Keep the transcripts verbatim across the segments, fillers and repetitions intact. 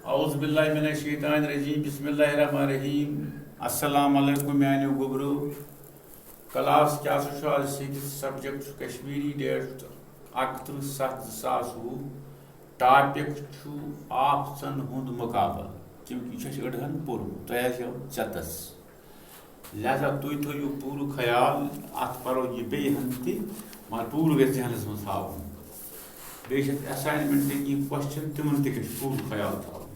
اعوذ باللہ من الشیطان الرجیم، بسم اللہ الرحمن الرحیم۔ السلام علیکم میانیو گوبرو۔ کلاس کیا سا چھُ آز؟ سکس سبجیکٹ چھُ کشمیری، ڈیٹ چھُ اکترٕہ ستھ زٕ ساس وُہ۔ ٹاپک چھُ آفژن ہُنٛد مقابلہٕ، چونکہ یہِ چھُ اَسہِ أڑہن پوٚرمُت، تۄہہِ آسیو ژٮ۪تس۔ لہذا تُہۍ تھٲیِو پوٗرٕ خیال، اَتھ پَرو یہِ بیٚیہِ ہَن تہِ، مگر پوٗرٕ گژھِ ذہنَس منٛز تھاوُن۔ بیٚیہِ چھِ اَسہِ assignment تہِ کینٛہہ question، تِمَن تہِ گژھِ پوٗرٕ خیال تھاوُن۔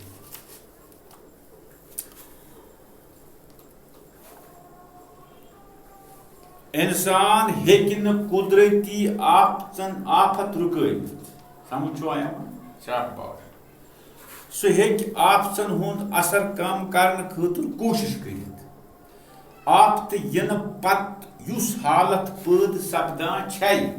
اِنسان ہیٚکہِ نہٕ قُدرتی آفژَن، آفت رُکٲوِتھ۔ سمجھ چھُوا یِوان؟ شاباش۔ سُہ ہیٚکہِ آفژَن ہُنٛد اثر کم کرنہٕ خٲطرٕ کوٗشِش کٔرِتھ۔ آفت یِنہٕ پتہٕ یُس حالت پٲدٕ سپدان چھے،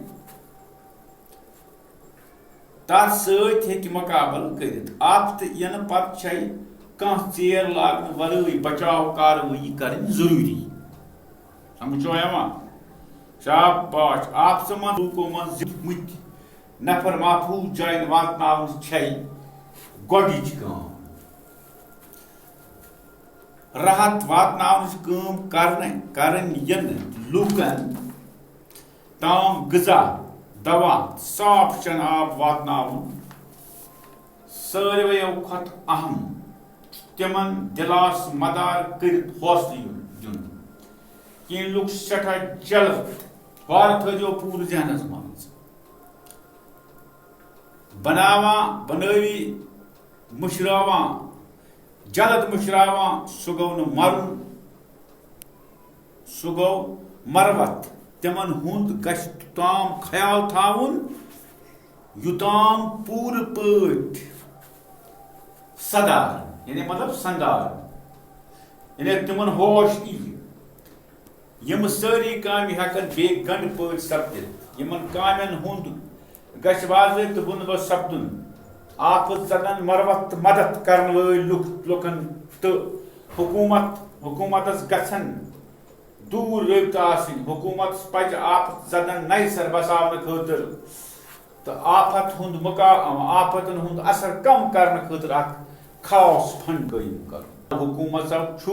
تَتھ سۭتۍ ہیٚکہِ مقابلہٕ کٔرِتھ۔ آفت یِنہٕ پتہٕ چھے کانٛہہ ژیر لاگنہٕ ورٲے بچاو کاروٲیی کرٕنۍ ضروٗری۔ سمجھ چھُوا یِوان؟ شاباش۔ آفژٕ منٛز لوٗکو منٛز زِٹھمٕتۍ نفر محفوظ جاین واتناونٕچ چھے گۄڈٕنِچ کٲم۔ راحت واتناونٕچ کٲم کرنہٕ، کرٕنۍ یِنہٕ لوٗکن تام غذا، دوا، صاف چنہٕ آب واتناوُن ساروِیو کھۄتہٕ اہم۔ تِمن دِلاس مدار کٔرِتھ حوصلہٕ یُن دیُن۔ کینٛہہ لُکھ چھِ سٮ۪ٹھاہ جلد، وارٕ تھٲیزیو پوٗرٕ ذہنس منٛز۔ بناوان، بنٲوی، مُشراوان، جلد مُشراوان، سُہ گوٚو نہٕ مرُن، سُہ گوٚو مروت۔ تِمن ہُنٛد گژھِ توٚتام خیال تھاوُن، یوٚتام پوٗرٕ پٲٹھۍ سدار، یعنی مطلب سنگار، یعنی تِمن ہوش یی۔ یِم سٲری کامہِ ہٮ۪کن بے گنڈ پٲٹھۍ سپدِتھ۔ یِمن کامٮ۪ن ہُنٛد گژھِ واضح تہٕ بُنہٕ بس سپدُن۔ آفت زدن مروت تہٕ مدد کرن وٲلۍ لُکھ، لُکن تہٕ حکومت، حکومتس گژھن دوٗر رٲبطہٕ آسٕنۍ۔ حکومتس پزِ آفت زدن نوِ سرٕ بساونہٕ خٲطرٕ تہٕ آفت ہُنٛد مقا-، آفتن ہُنٛد اثر کم کرنہٕ خٲطرٕ اکھ خاص فنڈ قٲیِم کرُن۔ حکومتس چھُ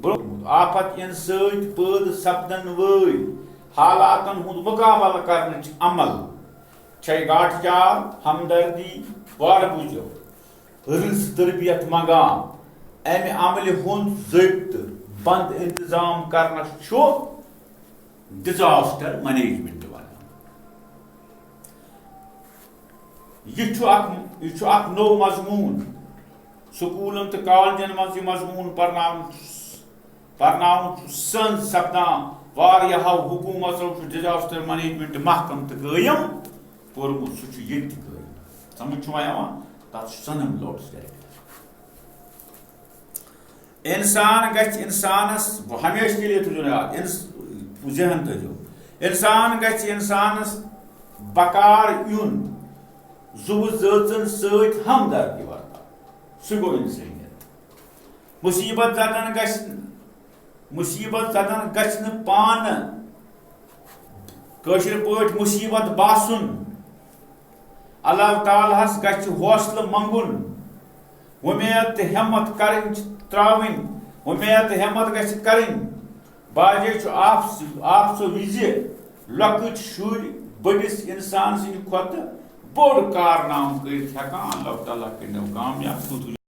برٛونٛہہ آفت یِنہٕ سۭتۍ پٲدٕ سپدن وٲلۍ حالاتن ہُنٛد مقابلہٕ کرنٕچ عمل چھے گاٹھ چار، ہمدردی، وارٕ بوٗزِو، رٕژ تربیت منٛگان۔ امہِ عملہِ ہُنٛد ضٲبطہٕ بنٛد انتظام کرنس چھُ disaster management ونان۔ یہِ چھُ اکھ، یہِ چھُ اکھ نوٚو مضموٗن۔ سکوٗلن تہٕ کالجن منٛز یہِ مضموٗن پرناونہٕ، پرناونہٕ چھُ سنٛز سپدان۔ واریاہو حکوٗمژو چھُ disaster management محکمہٕ تہٕ قٲیِم کوٚرمُت، سُہ چھُ ییٚتہِ تہِ قٲیِم۔ سمجھ چھُوا یِوان؟ تَتھ چھُ سنم لوٹس ڈائریکٹ۔ انسان گژھِ انسانس، ہمیشہٕ کے لیے تھٲیزیو یاد، انس-، ذہن تھٲیزیو، انسان گژھِ انسانس بکار یُن، زُوٕ زٲژن سۭتۍ ہمدردی ورتاو۔ سُہ گوٚو انسٲنیت۔ مصیبت زدن گژھِ، مصیبت زدن گژھِ نہٕ پانہٕ کٲشِر پٲٹھۍ مصیبت باسُن۔ اللہ تعالیٰ ہس گژھِ حوصلہٕ منٛگُن، وۄمید تہٕ ہٮ۪مت کرٕنۍ چھِ ترٛاوٕنۍ، وۄمید تہٕ ہٮ۪مت گژھِ کرٕنۍ۔ باجے چھُ آفژٕ، آفژٕ وِزِ لۄکٕٹۍ شُرۍ بٔڑِس اِنسان سٕنٛدِ کھۄتہٕ بوٚڑ کارنامہٕ کٔرِتھ ہٮ۪کان۔ اللہ تعالیٰ کٔرِنو کامیاب۔